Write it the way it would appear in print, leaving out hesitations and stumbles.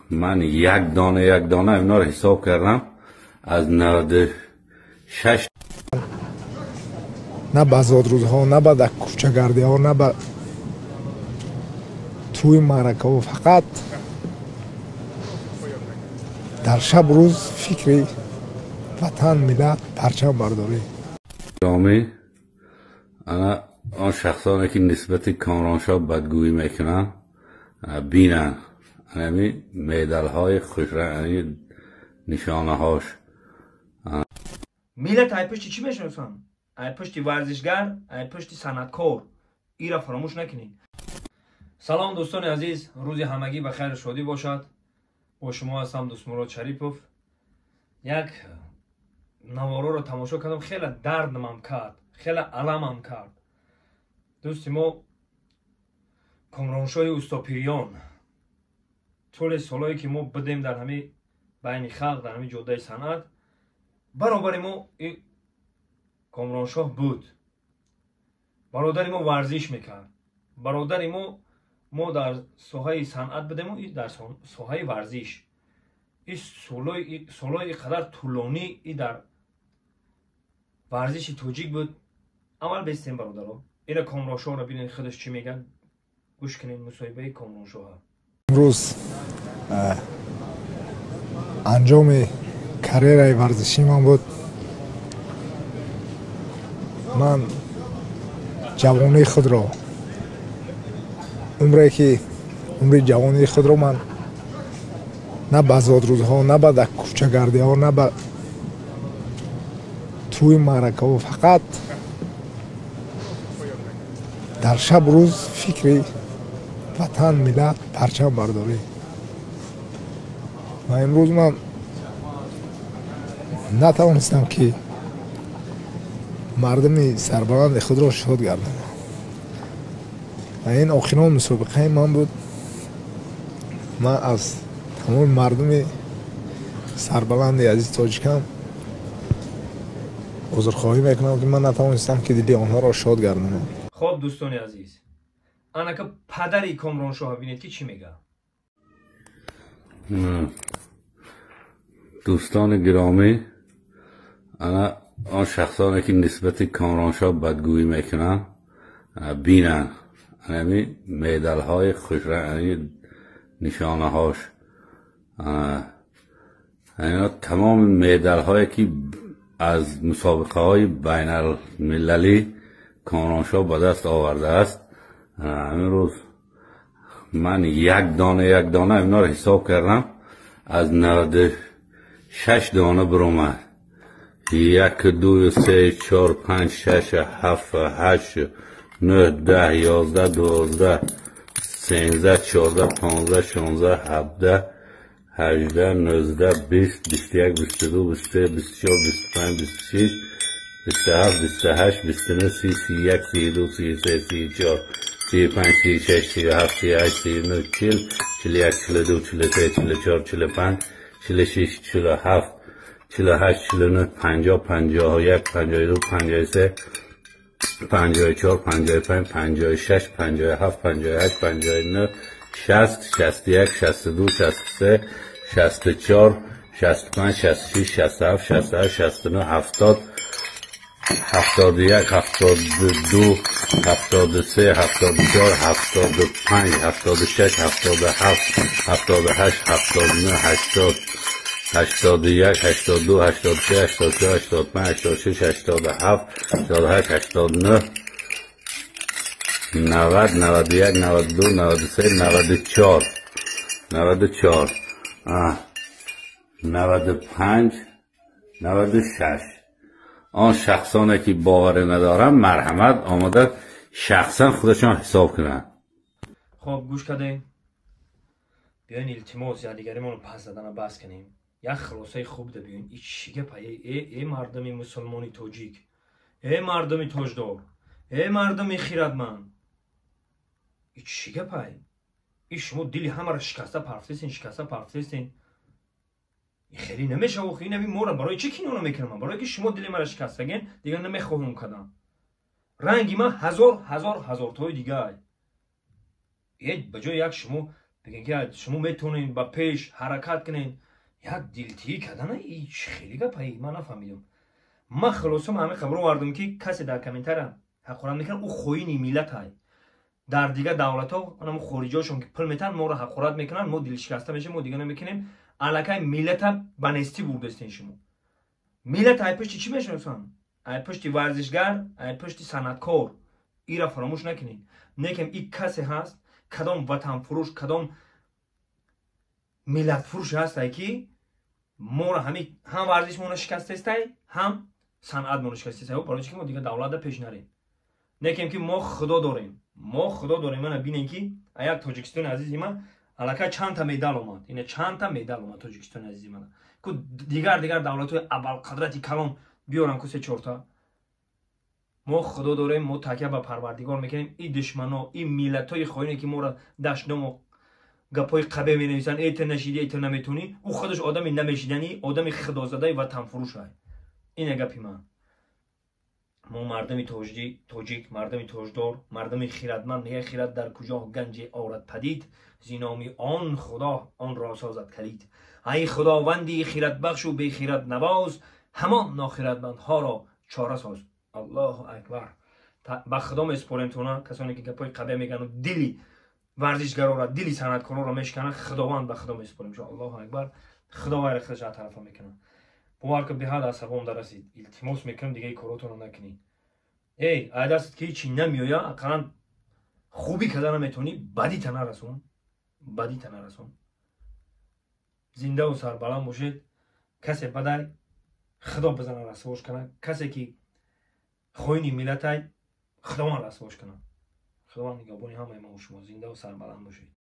Ман як дона як дона اینا رو حساب کردم از 96. На ба зодрӯзҳо, на ба кӯчагардиҳо, на ба тӯи маъракаҳо, фақат дар шаб рӯз фикри ватан, миллат, парчам бардорӣ. Ана он шахсоне ки нисбати Комроншоҳ бадгӯӣ мекунанд, бинанд ҳамин медалҳои хушранг, нишонаҳош. Миллат ай пушти чӣ мешиносанд? Ай пушти варзишгар, ай пушти санъаткор. Ира фаромӯш накунед. Салом, дӯстони азиз, рӯзи ҳамагӣ ба хайру шодӣ бошад. Бо шумо ҳастам Дӯстмурод Шарипов. Як навороро тамошо кардам, хеле дардмам кард, хеле аламам кард. Дӯсти мо Комроншоҳи Устопирён, тӯли солҳое ки мо будем дар ҳамин байни халқ, дар ҳамин ҷодаи санъат, баробари мо Комроншоҳ буд. Бародари мо варзиш мекард, бародари мо дар соҳаи санъат будему дар соҳаи варзиш. И солҳои қадар тӯлонӣ и дар варзиши тоҷик буд. Аввал бестем, бародаро, ина Комроншоҳро бинед, худаш чӣ мегӯяд, гӯш кунед мусоҳибаи Комроншоҳа. Имрӯз анҷоми карьераи варзишии ман буд. Ман ҷавонии худро, умре ки умри ҷавонии худро ман на ба зодрӯзҳо, на ба кӯчагардиҳо, на ба тӯи маъракаҳо, фақат дар шаб рӯз фикри ватан, миллат, парчам бардорӣ. Ва имрӯз ман натавонистам ки мардуми сарбаланди худро шод гардонам. Ва ин охирон мусобиқаи ман буд. Ман аз тамоми мардуми сарбаланди азиз тоҷикам узрхоҳӣ мекунам, ки ман натавонистам ки дили онҳоро шод гардонам. Хоб, дӯстони азиз, анака падари Комроншоҳа бинед, ки чӣ мегӯяд. Дӯстони гиромӣ, ана он шахсоне ки нисбати Комроншоҳ бадгӯӣ мекунанд, бинанд ҳамин медалҳои хушранг, нишонаҳош. اینا تمام медалҳое ки аз мусобиқаҳои байналмилалӣ Комроншоҳ ба даст овардааст. Ҳамин рӯз ман як дона як дона اینا رو حساب کردم از 96 دانه برآمد. 1 2 3 4 5 6 7 8 9 10 11 12 13 14 15 16 17 18 19 20 21 22 23 24 25 26 27 28 29 30 31 32 33 34 35 36 37 38 39 40 41 42 43 44 45 46 47 48 49 50 51 52 53 54 55 56 57 58 59 60 61 62 63 64 65 66 67 68 69 70 71 72 73 74 75 76 77 78 79 80 81 82 83 84 85 86 87 88 89 90 91 92 93 94 94 95 96. آن شخصانه که باور ندارم، مرحمت آماده شخصا خودشان حساب کنند. Хоб, гӯш кардем. Биёин, илтимос, якдигаримонро пас задана бас кунем, як хулосаи хуб да биёин. И чӣ гапа? Э мардуми мусулмони тоҷик, э мардуми тоҷдор, э мардуми хирадманд, и чӣ гапай? И шумо дили ҳамаро шикаста парфтесин, шикаста парфтесин. Хеле намешава. Охи, инави моро барои чӣ киноно мекунам? Барое ки шумо дили маро шикастаген, дигар намехоҳам кардам. Ранги ман ҳазор ҳазор ҳазортои дигар. Ба ҷои як шумо Бигем ки шумо метавонед ба пеш ҳаракат кунед. Як дилтиҳӣ кардана и хеле гапаи ман нафаҳмидам. Ман хулосам ҳамин хабар овардам, ки касе дар комментария ҳақорат мекунад, ӯ хоини миллатай. Дар дигар давлатҳо анам хориҷиҳошон ки пул метаҳанд, моро ҳақорат мекунанд, мо дилшикаста мешавем, мо дига намекунем. Аллакай миллата ба нестӣ бурдастен шумо. Миллат ай пушти чӣ мешиносанд? Ай пушти варзишгар, ай пушти санъаткор. Ира фаромӯш накунед. Некем и касе ҳаст, кадом ватанфурӯш, кадом миллатфурӯш ҳастай, ки моро ҳами ҳам варзишмона шикастестай, ҳам санъатмона шикастестай. Барои чи ки мо дигар давлатда пеш нарем. Некем ки мо худо дорем, мо худо дорем. Мана бинем, ки аяк Тоҷикистони азизи ман аллакай чандта медал омад, ина чандта медал омад Тоҷикистони азизи ман. Ку дигар давлатҳои абарқадрати калон биёрам ку се чорта. Мо худо дорем, мо такя ба Парвардигор мекунем. И душмано, и миллатҳои хоине, ки моро дашному гапҳои қабе менависанд, э, ту нашидӣ, э, ту наметунӣ, ӯ худаш одами намешиданӣ, одами худозадаи ватанфурӯшай. Ина гапи ман. Мо мардами тоҷик, мардами тоҷдор, мардами хиратманд. Мега: «Хират дар куҷо ганҷе орад падид, зиноми он худо онро созад калид. Ай худованди хиратбахшу бехиратнавоз, ҳамон нохиратмандҳоро чора соз». Аллоҳу акбар! Ба худо месупорем туна. Касоне ки гапҳои қабе мегану дили варзишгарора, дили санъаткорора мешикананд, худованд, ба худо месупорем. Аллоҳу акбар! Худо вайра худаш аз тарафа мекунад. Бовар ки, беҳад асабом дарасид. Илтимос мекунам, дигаи коротонро накунед. Эй, ай дастат ки ҳечи намеоя, ақаллан хубӣ карда наметавонӣ, бадита нарасон, бадита нарасон. Зиндаву сарбаланд бошед. Касе бадай, худо бизана, расвош кунад. Касе ки хоини миллатай, худованд расвош кунад. Худованд нигаҳбони ҳамаи мо шумо. Зиндаву сарбаланд бошед.